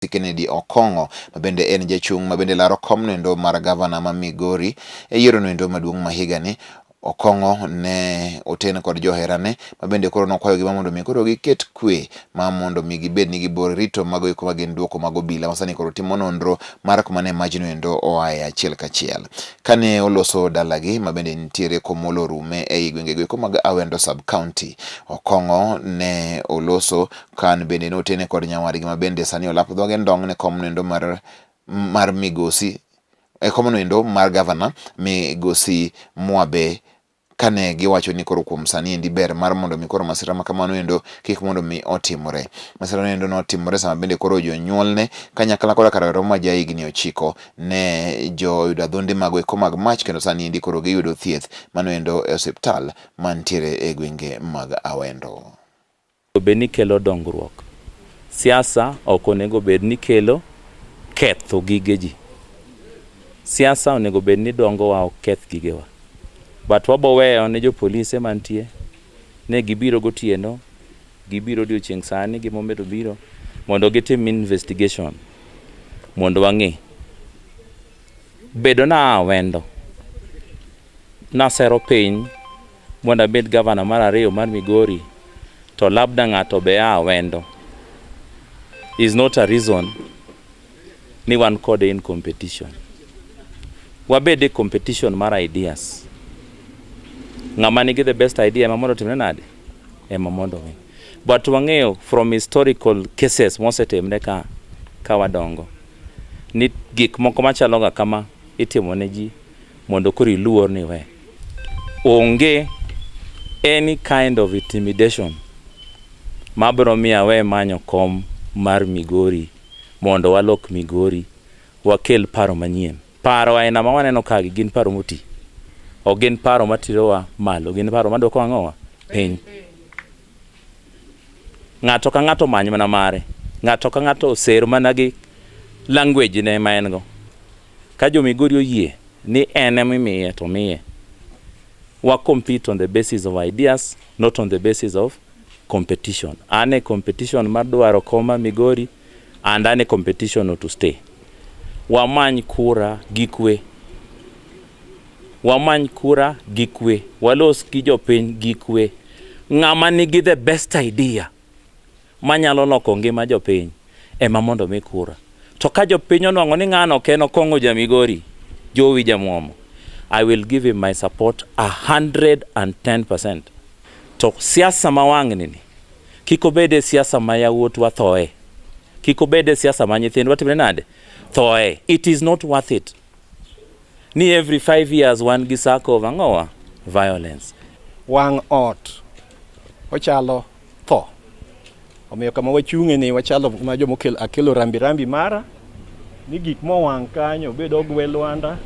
Kennedy Okong'o ma bende en jachung' ma bende laro kom noendo mar gavana ma Migori e yiero noendo maduong' ma higani. Okong'o ne oten kod joherane ma bende koro nokwayogi ma mondo mi koro giket kwe ma mondo mi gibed ni gibor rito mago eko ma gin duoko mag obila ma sani koro timo nonro mar kuma ne majno endo oaye achiel kachiel. Kane oloso dalagi ma bende nitiere Komolo Orume ei gwengego eko mag Awendo sub county, Okong'o ne oloso kan bende notene kod nyawadgi ma bende sani olap dhoge ndong' ne kom noendo mar migosi e kom noendo mar gavana migosi Mwabe kane giwacho ni koro kuom sani endi ber mar mondo mi koro masira ma kamano endo kik mondo mi otimore. Masira no endo notimore sama bende koro jonyuolne kanyakla koda kar ma ja higni 9 ne joyudo adhonde mago eko mag mach kendo sani endi koro giyudo thieth mano endo e osiptal mantiere e gwenge mag Awendo. Bed ni kelo dongruok. Siasa ok onego bed ni kelo ketho gige ji. Siasa onego bed ni dongowa ok keth gigewa. But wabo weyo ne jopolise mantie ne gibiro gotieno, gibiro odiochieng' sani gimomedo biro mondo gitim investigation mondo wang'e. Bedo na Awendo, nasero piny mondo abed gavana mar ariyo mar Migori to labda ng'ato be a Awendo is not a reason ni wan kode in competition. Wabed e competition mar ideas. Ng'ama nigi the best idea ema mondo otimne nade? Ema mondo win. But wang'eyo from historical cases mosetimre ka wadongo ni gik moko machalo ga kama itimo ne ji mondo koro iluor ni we. Onge any kind of intimidation mabiro miyo awe manyo kom mar Migori mondo walok Migori wakel paro manyien. Paro aina ma waneno kagi gin paro moti. Ok gin paro matirowa malo, gin paro maduoko ang'owa piny. Ng'ato ka ng'ato many mana mare. Ng'ato ka ng'ato oser mana gi language ne ma en go. Ka jo Migori oyie ni en ema imiye to miye. Wa compete on the basis of ideas, not on the basis of competition. An e competition mar dwaro kom ma Migori and an e competition to stay. Wamany kura gi kwe. Wamany kura gi kwe. Walos gi jopiny gi kwe. Ng'ama nigi the best idea manyalo loko ngima jopiny ema mondo mi kura. To ka jopiny onwang'o ni ng'ano ok en Okong'o ja Migori, Jowi Jamuomo, I will give him my support 110%. To siasa ma wang'ni ni, kik obed e siasa ma yawuotwa thoe. Kik obed e siasa ma nyithindwa timre nade? Thoe. It is not worth it. Ni every 5 years wan gi sako of ang'owa? Violence. Wang' ot ochalo tho. Omiyo kama wachung'e ni wachalo ma jomokel akelo rambi rambi mara ni gik mowang' kanyo obed ogwe lwanda,